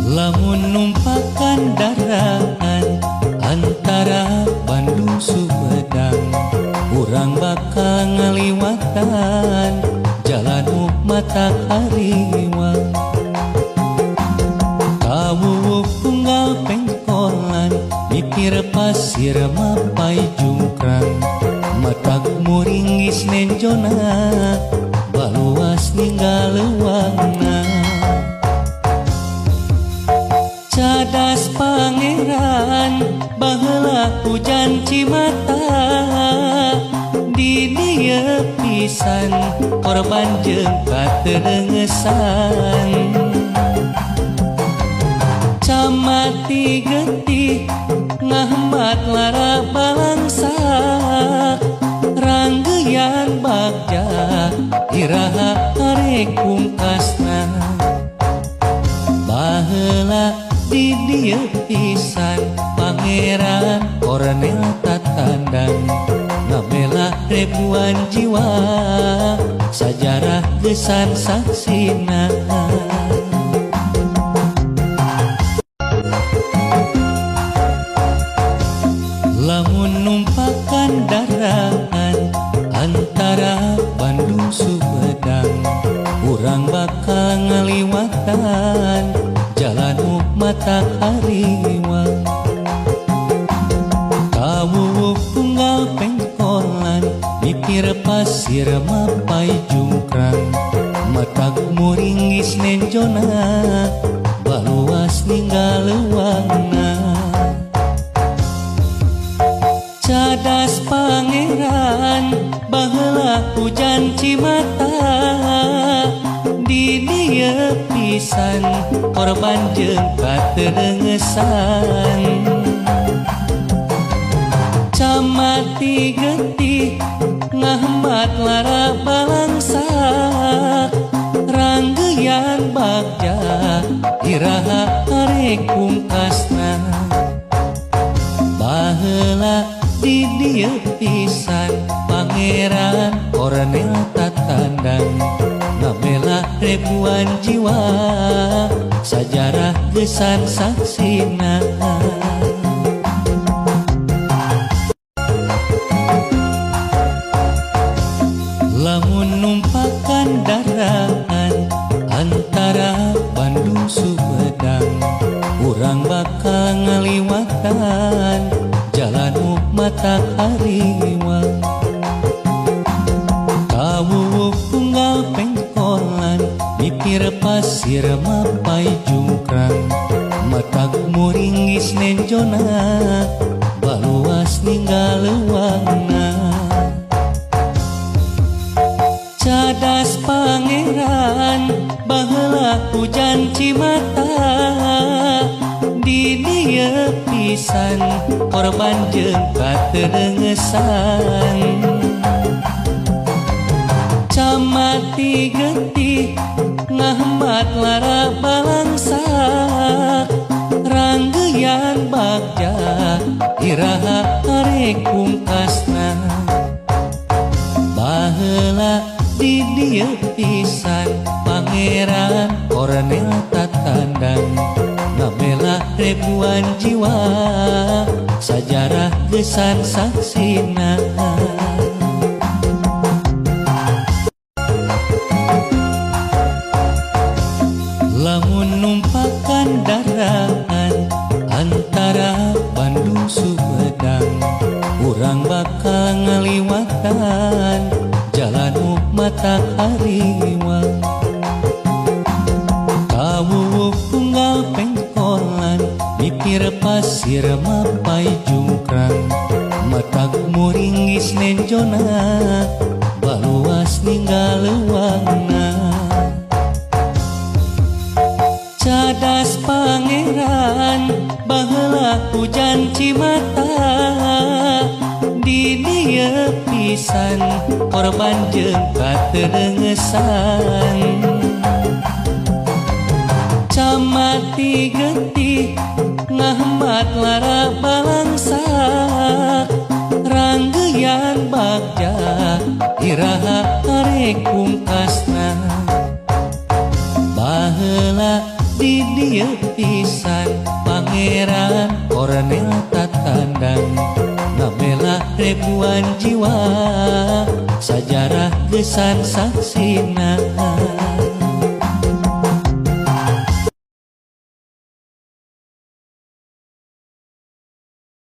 Lamun numpak kendaraan antara Bandung Sumedang, urang bakal ngaliwatan jalan mata hariwang. Kawuwuh tunggal pengkolan, mipir pasir mapai jungkrang, matak muringis nenjona baluas ninggal leuwangna. Cadas Pangeran, baheula hujan cimata di dieu pisan korban jeung kateungesan. Camati getih ngahambat lara balangsak, ranggeyan bagja iraha arek pungkasna. Baheula di dieu pisan Pangeran Kornel Tatandang ngabela ribuan jiwa, sajarah gesan saksina. Lamun numpak kendaraan antara Bandung Sumedang, urang bakal ngaliwatan jalan mata hariwang. Kawuwuh tunggal pengkolan, mipir pasir mapai jungkrang, matak muringis nenjona baluas ninggal leuwangna. Cadas Pangeran, baheula hujan cimata di dieu pisan korban jeung kateungesan. Camati getih ngahambat lara balangsak, ranggeyan bagja iraha arek pungkasna. Baheula di dieu pisan Pangeran Kornel Tatandang ngabela ribuan jiwa, sajarah gesan saksina. Lamun numpak kendaraan antara Bandung Sumedang, urang bakal ngaliwatan jalan mata hariwang. Kawuwuh tunggal pengkolan, mipir pasir mapai jungkrang, matak muringis nenjona baluas ninggal leuwangna. Cadas Pangeran, baheula hujan cimata di dieu pisan korban jeung kateungesan. Camati getih ngahambat lara balangsak, ranggeyan bagja iraha arek pungkasna. Baheula di dieu pisan Pangeran Kornel Tatandang ngabela ribuan jiwa, sajarah gesan saksina. Lamun numpak kendaraan antara Bandung Sumedang, urang bakal ngaliwatan jalan mata hariwang. Kawuwuh tunggal pengkolan, mipir pasir mapai jungkrang, matak muringis nenjona baluas ninggal leuwangna. Cadas Pangeran, baheula hujan cimata di dieu pisan korban jeung kateungesan. Camati getih ngahambat lara balangsak, ranggeyan bagja iraha arek pungkasna. ieu pisan. Pangeran Kornel Tatandang ngabela ribuan jiwa, sajarah gesan saksina.